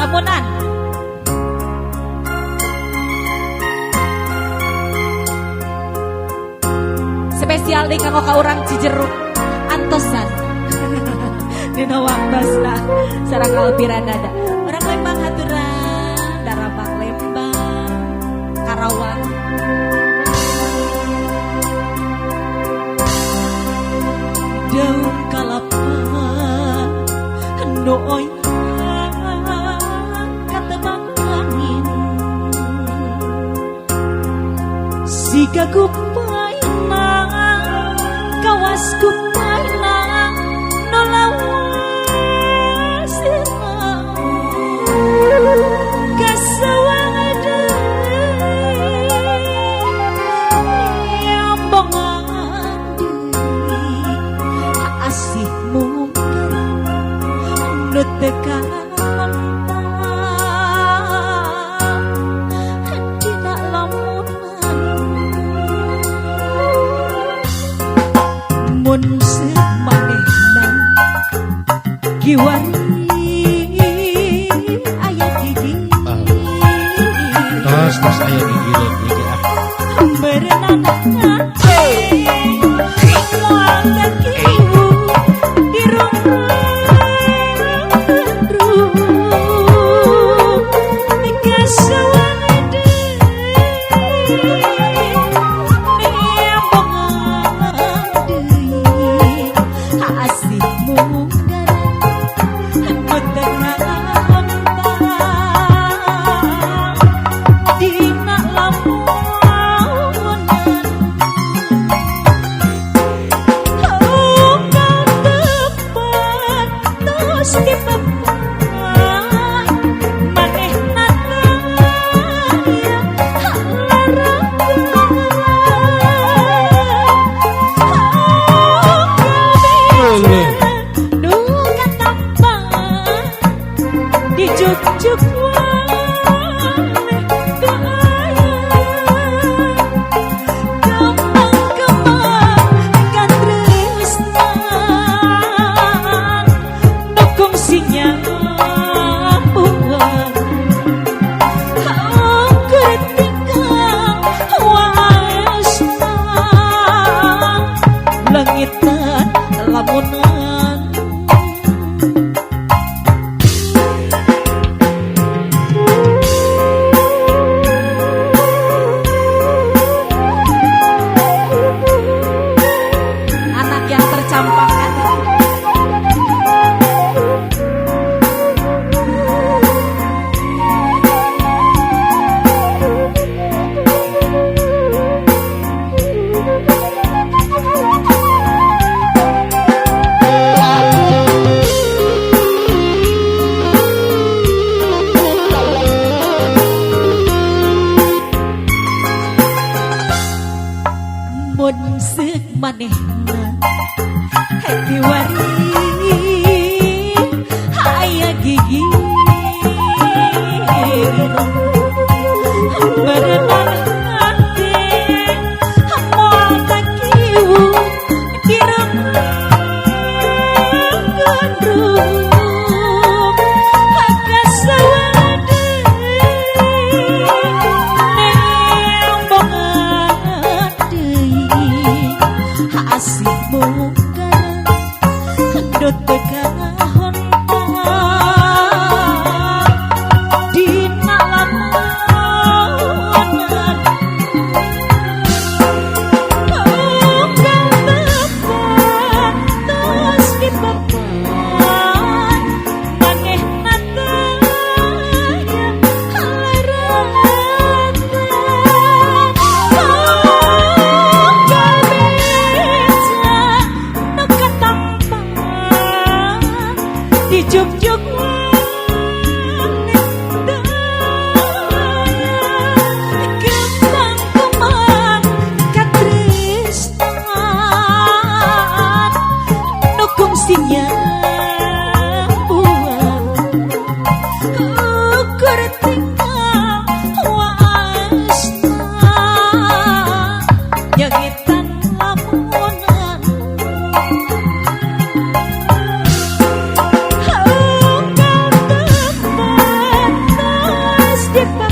Lamunan. Spesial deui kanggo ka urang Cijeruk antosan. Dina waktosna sareng Alpira Nada. Urang Lembang haturan, Darabang Lembang, Karawang. Daun kalapa nu oyang katebang angin, siga kupaina kawas kupaina nu lawas kasawang deui nyambongan deui asih mungkar nu teu kaontal dina lamunan. Mun seuk manehna kiwari aya gigi. Tos tos aya gigireun ieu ah. Berenang hate moal kakiwu dirundrung kasawang deui nembongan deui asih munggaran nu teu kaontal dina lamunan. Unggal tepat tos dipepai manehna taya laraga. Unggal beja nu katampa dijugjug wae teu aya. Kembang-kembang katresnan nu kungsi nyambuhan, ukur tinggal waesna leungitan lamunan. Anak yang tercampakkan. Mun seuk manehna kiwari aya gigi, berenang hate moal kakiwu dirundrung kasawang deui nembongan deui asih munggaran Di